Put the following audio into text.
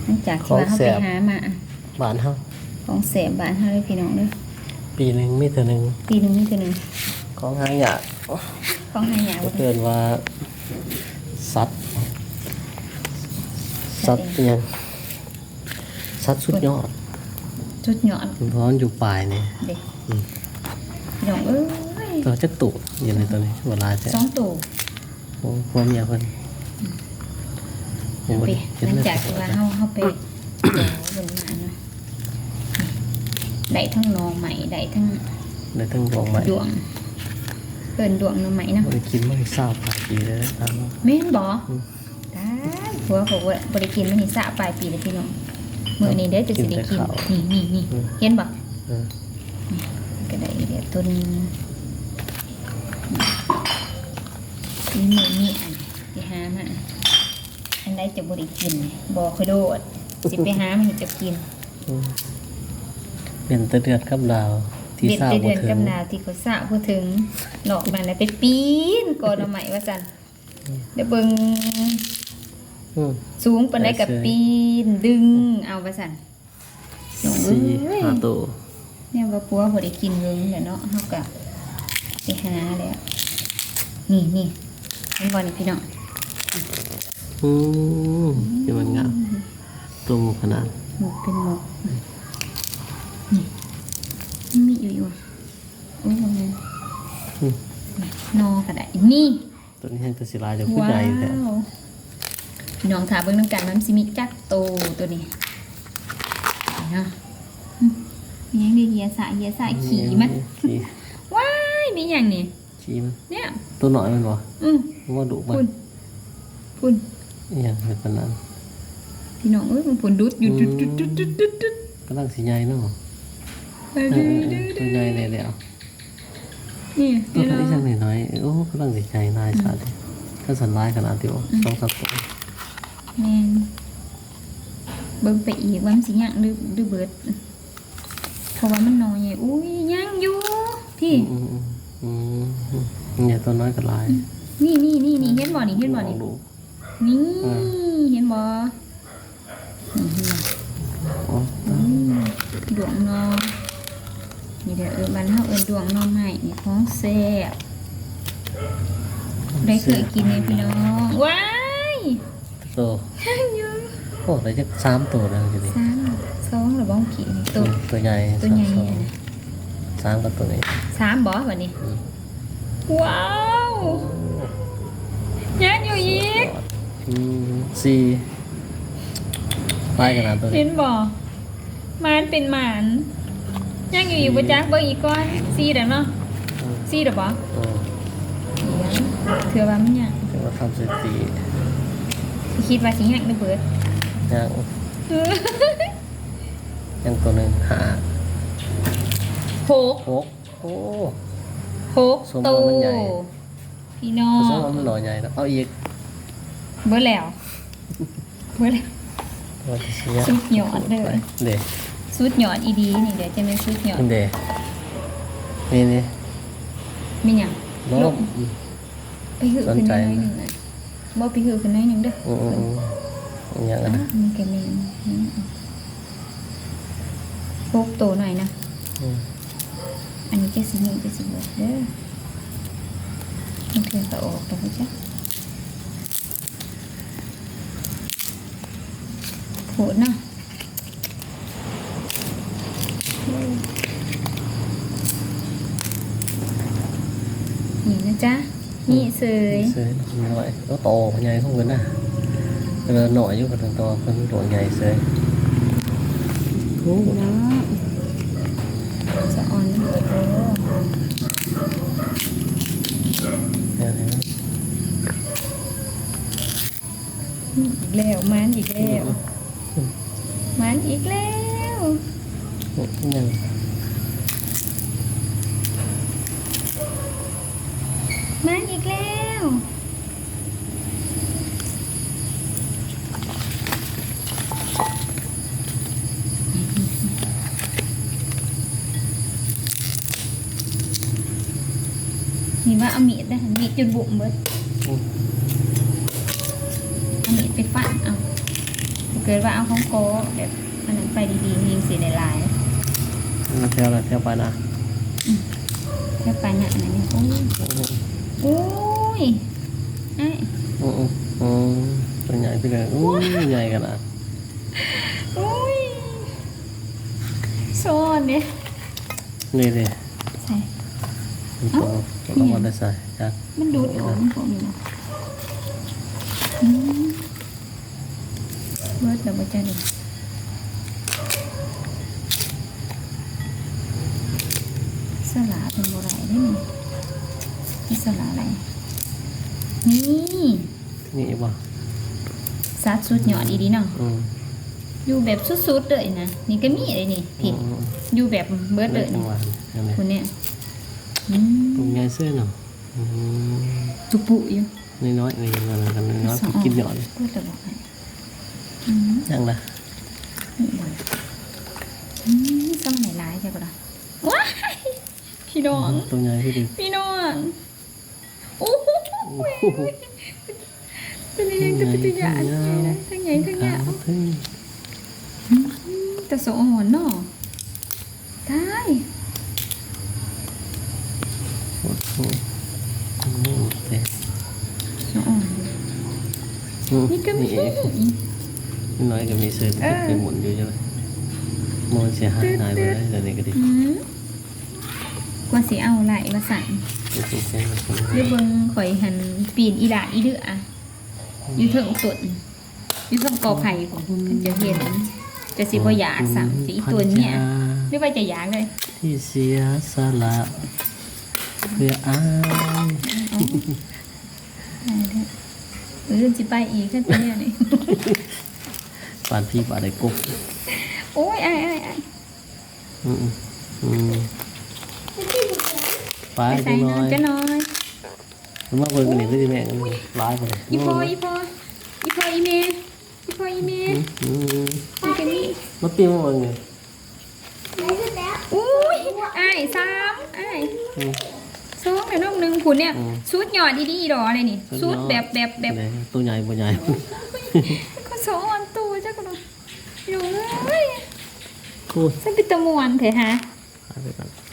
ຫຼັງຈາກທີ່ວ່າເຮົາໄປຫາມາ ຂອງແຊບບ້ານເຮົາ ຂອງແຊບບ້ານເຮົາເດີພີ່ນ້ອງເດີ ປີໜຶ່ງມີເທື່ອໜຶ່ງ ປີໜຶ່ງມີເທື່ອໜຶ່ງ ຂອງຫາຍາກ ຂອງຫາຍາກ ເອີ້ນວ່າສັດ ສັດອີ່ຫຍັງ ສັດສຸດຍອດ ສຸດຍອດ ເພາະມັນຢູ່ປາຍນີ້ເດ້ ອືມ ພີ່ນ້ອງເອີຍ ຕົວຈັກໂຕຢູ່ໃນຕົວນີ້ ບໍ່ຫຼາຍແທ້ ສອງໂຕ ໂອ້ ຜົວເມຍເພິ່ນ ອືມ ໂອ້ ເຫັນ ຫຼັງຈາກທີ່ວ່າເຮົາ ເຮົາໄປຂໍເພິ່ນມາເນາະ ໄດ້ທັງໜໍ່ໄມ້ ໄດ້ທັງ ໄດ້ທັງດວງໄມ້ ດວງ ເອີ້ນດວງໜໍ່ໄມ້ເນາະ ບໍ່ໄດ້ກິນມາຊາວປາຍປີແລ້ວ ແມ່ນບໍ່? ອືມ ຕາຍ ຜົວຂ້ອຍບໍ່ໄດ້ກິນມານີ້ຊາວປາຍປີແລ້ວພີ່ນ້ອງ ມື້ນີ້ເດີ ຈະຊິໄດ້ກິນ ກິນແຕ່ເຂົ້າ ນີ້ ນີ້ ນີ້ ອືມ ເຫັນບໍ່? ເອີ ນີ້ ກໍໄດ້ແລ້ວຕົວໜຶ່ງ ນີ້ ນີ້ ອັນ ໄປຫາມາ ອັນໃດຈະບໍ່ໄດ້ກິນ ບອກຂ້ອຍໂລດ ຊິໄປຫາມາໃຫ້ເຈົ້າກິນ ອືມ ເວັ້ນແຕ່ເດືອນກັບດາວທີ່ ເວັ້ນແຕ່ເດືອນກັບດາວທີ່ຂ້ອຍຊາວບໍ່ເຖິງ ນອກນັ້ນແຫຼະໄປປີນກໍໜໍ່ໄມ້ວ່າຊັ້ນ ອືມ ແລ້ວເບິ່ງ ອືມ ສູງປານໃດກໍປີນດຶງເອົາວ່າຊັ້ນ ນ້ອງເອີຍ ສີ່ຫ້າໂຕ ແນວວ່າຜົວບໍ່ໄດ້ກິນເຫິງແລ້ວເນາະ ເຮົາກໍໄປຫາແລ້ວ ນີ້ ນີ້ ເຫັນບໍ່ນີ້ພີ່ນ້ອງ ອືມ ເປັນມັນງາມ ຕົວໝົກຂະໜາດ ໝົກເປັນໝົກ ນີ້ ມັນມີຢູ່ຢູ່ ໂອ້ຍ ບໍ່ແມ່ນ ອືມ ໜໍ່ກໍໄດ້ ນີ້ ຕົວນີ້ແຮງ ຕົວຊິຫຼາຍ ເຈົ້າຄືໃຫຍ່ແທ້ ວ້າວ ພີ່ນ້ອງຖ້າເບິ່ງນຳກັນວ່າມັນຊິມີຈັກໂຕຕົວນີ້ເນາະ ອືມ ມີຫຍັງເດ ເຫຍສາ ເຫຍສາ ອືມ ຂີ້ມັນ ຂີ້ ວ້າຍ ມີຫຍັງນີ້ ຂີ້ມັນ ເນີ້ຍ ຕົວນ້ອຍມັນບໍ່? ອືມ ວ່າດຸມັນ ພຸ້ນ ພຸ້ນ ອີ່ຫຍັງເປັນປານນັ້ນ ພີ່ນ້ອງເອີຍ ມັນພຸ້ນດຸດຢູ່ ອືມ ດຸດໆໆໆໆ ກຳລັງຊິໃຫຍ່ເນາະ ເອີ ເອີ ເອີ ຕົວໃຫຍ່ແລ້ວ ນີ້ ຕົວນ້ອຍ ອີ່ຫຍັງນ້ອຍໆ ໂອ້ ກຳລັງຊິໃຫຍ່ຫຼາຍຊະເດ ຄັນຊັ້ນຫຼາຍຂະໜາດທີ່ວ່າ ອືມ ສອງສາມໂຕ ແມ່ນ ເບິ່ງໄປອີກວ່າມັນຊິຍັງຫຼື ຫຼືເບິດ ເພາະວ່າມັນໜໍ່ໃຫຍ່ ອຸ້ຍ ຍັງຢູ່ ພີ້ ອືມໆໆ ອືມ ນີ້ຕົວນ້ອຍກໍຫຼາຍ ອືມ ນີ້ໆໆ ເຫັນບໍ່ນີ້ ເຫັນບໍ່ນີ້ ນີ້ ເອີ ເຫັນບໍ່? ນີ້ເຫັນບໍ່? ອໍ ອືມ ດວງໜໍ່ ນີ້ແຫຼະ ເອີ ບ້ານເຮົາເອີ້ນດວງໜໍ່ໄມ້ ນີ້ຂອງແຊບ ໄດ້ເຄີຍກິນແດ່ພີ່ນ້ອງ ວ້າຍ ໂຕ ຍັງຢູ່ ໂອ້ ໄດ້ຈັກສາມໂຕແລ້ວຢູ່ນີ້ ສາມ ສອງແລ້ວບໍ່ກິນ ໂຕ ອືມ ໂຕໃຫຍ່ ໂຕໃຫຍ່ ສາມ ອັນນີ້ ສາມກັບໂຕນີ້ ສາມບໍ່ ບັດນີ້ ອືມ ວ້າວ ຍັງຢູ່ອີກ ອືມ ສີ່ ຫຼາຍຂະໜາດໂຕນີ້ ເຫັນບໍ່? ມານເປັນໝານ ຍັງຢູ່ອີກບໍ່ຈັກ ເບິ່ງອີກກ່ອນ ສີ່ແລ້ວເນາະ ອືມ ສີ່ແລ້ວບໍ່? ເອີ ເທື່ອວ່າມັນຍັງ ເທື່ອວ່າທຳສະຖິຕິ ຄິດວ່າຊິຍັງຫຼືເບິດ? ຍັງ ຍັງໂຕໜຶ່ງ ຫ້າ ຫົກ ຫົກ ໂອ້ ຫົກ ສົມ ໂຕ ວ່າມັນໃຫຍ່ ພີ່ນ້ອງ ສົມວ່າມັນໜໍ່ໃຫຍ່ເນາະ ເອົາອີກ ເບິດແລ້ວ ເບິດແລ້ວ ວ່າຊິເສຍ ສຸດຍອດເດີ ເດ້ ສຸດຍອດອີ່ຫຼີ ນີ້ເດ້ ຈັ່ງແມ່ນສຸດຍອດ ເດ້ ນີ້ໆ ມີຫຍັງ? ບໍ່ ລົມ ອືມ ໄປຫຶຂຶ້ນໜ້ອຍໜຶ່ງ ບໍ່ ໄປຫຶຂຶ້ນໜ້ອຍໜຶ່ງເດີ ອືມໆ ອີຫຍັງ ອ່ະ ອັນນັ້ນ ມັນກໍແມ່ນ ຫົກໂຕໜ້ອຍນະ ອືມ ອັນນີ້ເຈັດສິບ ນີ້ເຈັດສິບຫົກເດີ ບາງເທື່ອກໍອອກແລ້ວ ໂພດເນາະ ນີ້ນະຈ໊ະ ນີ້ເສີຍ ເສີຍ ນ້ອຍ ໂອ້ ໂຕໃຫຍ່ເພິ່ນນະ ເອີ ນ້ອຍຢູ່ ເພິ່ນໂຕ ເພິ່ນໂຕໃຫຍ່ເສີຍ ໂອ້ ເນາະ ສະອອນ ໂຕ ອີກແລ້ວ ມານອີກແລ້ວ ອືມ ມານອີກແລ້ວ ຫຍັງ ມານອີກແລ້ວ. ນີ້ວ່າເອົາມີດເດີ ມີດຈົນບຸ້ມເບິດ ອືມ ເອົາມີດ ເປັນຟັນ ເອົາ ເກີດວ່າເອົາຂອງກໍແບບອັນນັ້ນໄປດີໆ ແຮງຊິໄດ້ຫຼາຍ. ແຖວລະແຖວປານາ ອືມ ແຖວປານາອັນນັ້ນ ໂອ້ຍ ໂອ້ຍ ໂອ້ຍ ອ້າຍ ໂອ້ ໂອ້ ໂອ້ ຕົວໃຫຍ່ຄືກັນ ໂອ້ຍ ໂອ້ຍ ໃຫຍ່ຂະໜາດ ໂອ້ຍ ຊ້ອນເດ້ ນີ້ເດ້ ໃສ່ ມັນ ເອົ້າ ເອົາ ເອົາມາແຕ່ໃສ ຈັກ ມັນດູດອອກ ມັນພວກນີ້ນະ ອືມ ເບິດແລ້ວບໍ່ຈັກເດ ສະຫຼາເພິ່ນບໍ່ໄດ້ເດ້ນີ້ ມີສະຫຼາໄດ້ ນີ້ ມີອີກບໍ່? ສັດສຸດຍອດອີ່ຫຼີເນາະ ອືມ ຢູ່ແບບສຸດໆເລີຍນະ ນີ້ກໍມີເດ້ນີ້ ນີ້ ອືມ ຢູ່ແບບເບິດເລີຍນີ້ ນີ້ ພຸ້ນນີ້ ອືມ ຕົວໃຫຍ່ເສີຍເນາະ ອືມ ຕຸປຸຢູ່ ນ້ອຍໆ ນີ້ ນັ້ນ ນ້ອຍໆ ສະອອນ ກິນຍອດ ເບິດແລ້ວບໍ່? ອືມ ຍັງລະ ນີ້ບໍ່ ອືມ ຊ້ອນຫຼາຍໆ ຈັກບໍ່ລະ ວ້າຍ ພີ່ນ້ອງ ອືມ ຕົວໃຫຍ່ຄືດີ ພີ່ນ້ອງ ໂອ້ໂຫ ໂອ້ໂຫ ຕົວນີ້ຍັງ ຕົວໃຫຍ່ ຕົວໃຫຍ່ ຕົວໃຫຍ່ ຕົວໃຫຍ່ ຂາວເທິງ ອືມ ຕາສະອອນເນາະ ຕາຍ ໂອ້ໂຫ ໂອ້ໂຫ ສະອອນ ອືມ ນີ້ກໍມີ ນີ້ອີກ ນ້ອຍກໍມີເສີຍ ເອີ ໄປໝູນຢູ່ຈັ່ງໃດ ມັນຊິຫາຍໜ້າຍບໍ່ໄດ້ ຕົວນີ້ກໍດີ ອືມ ກວ່າຊິເອົາໄດ້ວ່າຊັ້ນ ໄປເບິ່ງຂ້ອຍຫັ້ນ ປີນອີຫຼ້າອີເດືອ ຢູ່ເທິງຕົ້ນ ຢູ່ເທິງກໍໄຜ່ພຸ້ນ ຄັນຈະເຫັນ ຈະຊິບໍ່ຢາກຊ້ຳ ຊິອີຕົວເມຍ ຫຼືວ່າຈະຢາກເລີຍ ທີ່ເສຍສະຫຼະເພື່ອອ້າຍ ເອີ ຊິໄປອີກ ຄັນເປັນແນວນີ້ ປານຜີປານໄດ້ກົບ ໂອ້ຍ ອ້າຍໆໆ ອືມ ອືມ ໄປ ໄປໃສ ຈັກໜ້ອຍ ຈັກໜ້ອຍ ມາເບິ່ງອັນນີ້ ໂອ້ຍ ຄືຊິແມ່ນຫຼາຍປານໃດ ອີ່ພໍ່ ອີ່ພໍ່ ອີ່ພໍ່ ອີ່ແມ່ ອີ່ພໍ່ ອີ່ແມ່ ອືມ ນີ້ກໍມີ ມາປີ້ມາເບິ່ງນີ້ ອຸ້ຍ ອ້າຍ ສາມ ອ້າຍ ອືມ ສອງ ແລ້ວນ້ອງໜຶ່ງພຸ້ນເນຍ ອືມ ສຸດຍອດອີ່ຫຼີດອກເລີຍນີ້ ສຸດຍອດ ສຸດແບບ ແບບ ແບບ ຕົວໃຫຍ່ບໍ່ໃຫຍ່ ກໍສອນໂຕຈັກ ພີ່ນ້ອງເອີຍ ໂອ້ຍ ຊັ້ນເປັນຕາມ່ວນແທ້ຫາ ຫາຍໄປກ່ອນ